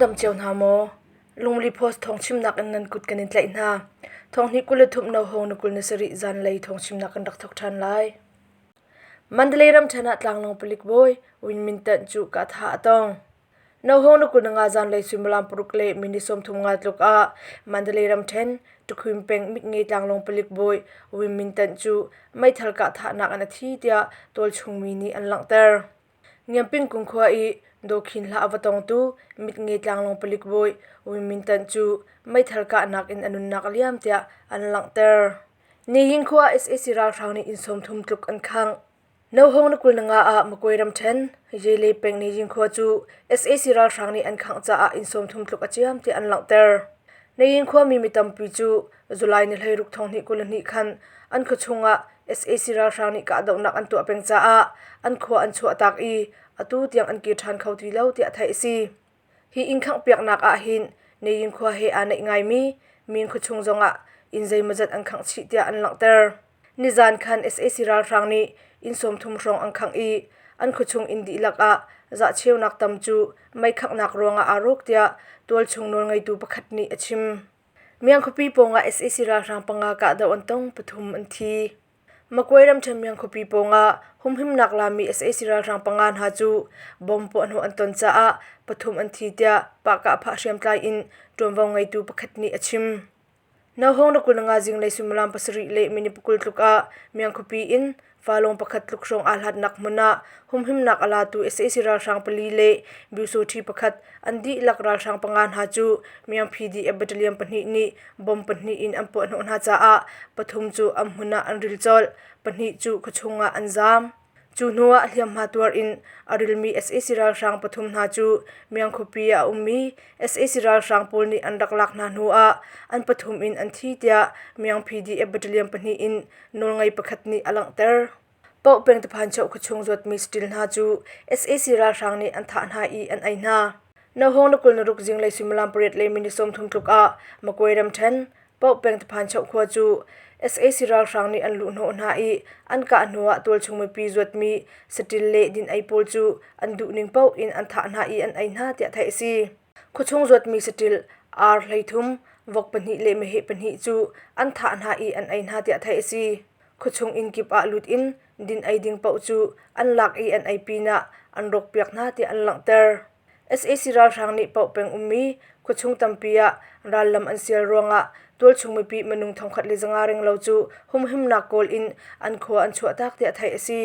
Nan dam cio hna maw? Lungli Post thawngchimnak in nan kut kan in tlaih hna. Thawng hnih 23 no hong na 27 zanlei thawngchimnak kan rak thawk ṭhan lai. Mandalay ramṭhen ah tlanglawng palik bawi Win Min Tan cu kahthah a tong. No hong na 25 zanlei suimilam 6 le minute 35 tluk ah Mandalay ramṭhen Takhwin peng mitnge tlanglawng palik bawi Win Min Tan cu meithal kahthahnak in a thi tiah tualchungmi nih an langhter. Ngiamping kung khua i Dawkhin hlah a va tongtu mitnge tlanglawng palik bawi Win Min Tan cu meithal kahnak in a nunnak a liam tiah an langhter. Nihin khua sac ralhrang nih inn 30 tluk an khangh. Nohawng na 25 ah Magway ramṭhen, Yele peng Nijing khua cu sac ralhrang nih an khangh caah inn 30 tluk a ciam tiah an langhter. Nayin khuami mi tampi cu July ni 16 thong hnih 22 khan an khuachung ah sac ralhrang nih kahdohnak an tuah peng caah an khua an chuahtak i atu tiang an kir ṭhan kho ti lo tiah theih a si. Hi inn khanghpiaknak ahhin Nayin khua he aa naih ngaimi Min khuachung zongah inn zeimawzat an khangh chih tiah an langhter. Nizan khan sac ralhrang nih inn 30 hrawng an khangh i an khuachung inn dihlak ah zahcheunak tam cu mei khanghnak ruangah aa rawk tiah tualchung nawlngeitu pakhat nih a chim. Miang khuapi pawngah sac ralhrang panga kahdoh an tong, pathum an thi. Magway ramṭhen Miang khuapi pawngah humhimnak lami sac ralhrang panga hna cu bomb puahhnawh an ton caah pathum an thi tiah pahkahphah hriamtlai in ṭuanvo ngeitu pakhat nih a chim. Nohawng na 25 zinglei suimilam 7 le minute 20 tluk ah Miang khuapi in Falong pakhat tluk hrawng aa hlatnak hmun ah humhimnak a latu sac ralhrang pali le Byusawṭhi pakhat an dihlak ralhrang panga hna cu Miang PDF battalion pahnih nih bomb pahnih in an puahhnawh hna caah pathum cu an hmun ah an ril colh, pahnih cu khuachung ah an zaam. Cu hnu ah hliamhma tuar in a rilmi sac ralhrang pathum hna cu Miang khuapi ah a ummi sac ralhrang pawl nih an rak lak hna hnu ah an pathum in an thi tiah Miang PDF battalion pahnih in nawlngei pakhat nih a langhter. Paoh peng Taphanchoh khuachung zuatmi saṭil hna cu sac ralhrang nih an thah hna i an ei hna. Nohawng na 26 zinglei suimilam 8 le minute 30 tluk ah Magway ramṭhen Paoh peng Taphanchoh khua cu sac ralhrang nih an luhhnawh hna i an kah hnuah tualchung mipi zuatmi saṭil le din-ei pawl cu an duhning paoh in an thah hna i an ei hna tiah theih a si. Khuachung zuatmi saṭil ar 13, vok pahnih le meheh pahnih cu an thah hna i an ei hna tiah theih a si. Khuachung inn kip ah lut in din ei ding paoh cu an lak i an ei pinah an rawkpiak hna tiah an langhter. Sac ralhrang nih paoh peng ummi khuachung tampi ah rallam an sial ruangah tualchung mipi minung 1500 renglo cu humhimnak kawl in an khua an chuahtak tiah theih a si.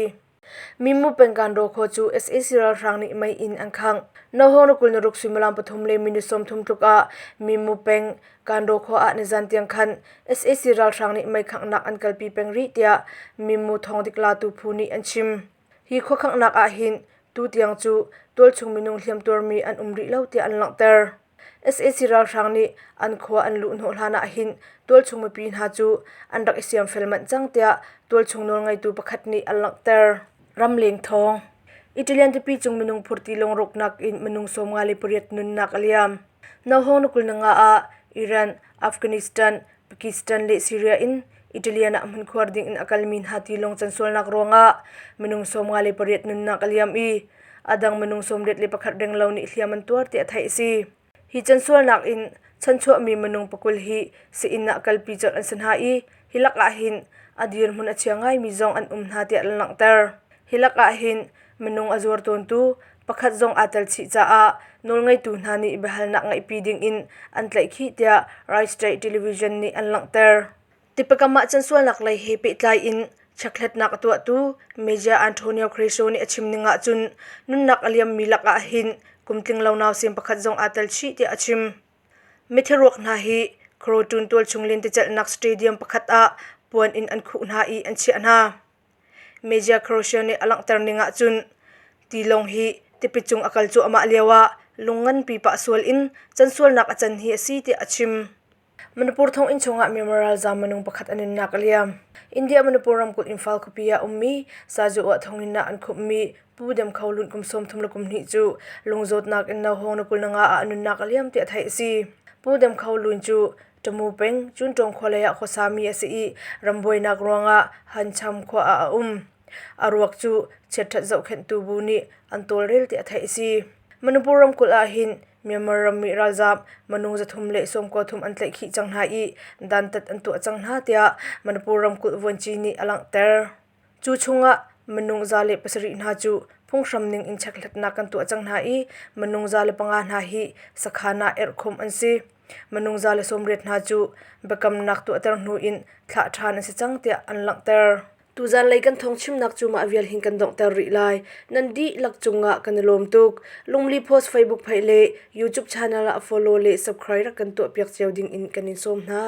Mimu pengkan Rawkhaw cu sac ralhrang nih mei in an khangh. Nohawng na 26 suimilam 3 le minute 30 tluk ah Mimu peng Kanraw khua ah nizan tiang khan sac ralhrang nih mei khanghnak an kalpi peng rih tiah Mimu thawngdik latu phu nih an chim. Hi khua khanghnak ah hin tutiang cu tualchung minung hliamtuarmi an um rih lo tiah an langhter. Sac ralhrang nih an khua an luhhnawh hlan ah hin tualchung mipi hna cu an rak i siamfel manh cang tiah tualchung nawlngeitu pakhat nih a langhter. Ramleng thawng. Italian tipi cung minung phurti lungrawknak in minung 58 nunnak a liam. Nohawng na 25 ah Iran, Afghanistan, Pakistan le Syria in Italian ah hmunkhuar ding in a kalmi hna tilawng cansualnak ruangah minung 58 nunnak a liam i a dang minung 81 renglo nih hliam an tuar tiah theih a si. Hi cansualnak in chanchuahmi minung pakul hi sii-inn ah kalpi colh an si hna i hi lakah hin a dirhmun a chia ngaimi zong an um hna tiah an langhter. Hi lakah hin minung a zuar tawntu pakhat zong aa tel chih caah nawlngeitu hna nih biahalnak ngeihpi dingin an tlaihkhih tiah Rai State Television nih an langhter. Tipakam ah cansualnak lei he pehtlai in chekhlatnak a tuahtu Major Antonio Crespo nih a chim ning ahcun nunnak a liammi lakah hin kum tlinglo nausem pakhat zong aa tel chih tiah a chim. Mithi ruak hna hi Croton tualchung lentecelhnak stadium pakhat ah puan in an khuh hna i an chiah hna. Media Croatia nih a langhter ning ahcun tilawng hi tipi cung a kal cuahmah lioah lung nganpi pah sual in cansualnak a can hi a si tiah a chim. Manipur thonginn chungah Myanmar ralzaam minung pakhat a nunnak a liam. India Manipur ramkulh Imphal khuapi ah ummi Sazu-ah thonginn ah an khumhmi Pu Dem Kho Lun kum 32 cu lungzawtnak in nohawng na 25 ah a nunnak a liam tiah theih a si. Pu Dem Kho Lun cu Tamu peng Cuntawng khua lei ah khuasami a si i rambuainak ruangah Hancham khua ah a um. A ruak cu chiatṭhat zohkhenhtu bu nih an tawlrel tiah theih a si. Manipur ramkulh ah hin Myanmar rammi ralzaam minung 393 an tlaihkhih cang hna i dantat an tuah cang hna tiah Manipur ramkulh vuanci nih a langhter. Cu chungah minung 107 hna cu phunghram ning in chekhlatnak kan tuah cang hna i minung 105 hna hi sakhan ah erhkhumh an si. Minung 180 hna cu biakamnak tuahter hnu in thlah ṭhan an si cang tiah an langhter. Tuzanlei kan thawngchimnak cu mah vial hin kan donghter rih lai. Nan dihlak cungah kan i lawm tuk. Lungli Post Facebook page le YouTube channel ah follow le subscribe rak kan tuahpiak cio ding in kan in sawm hna.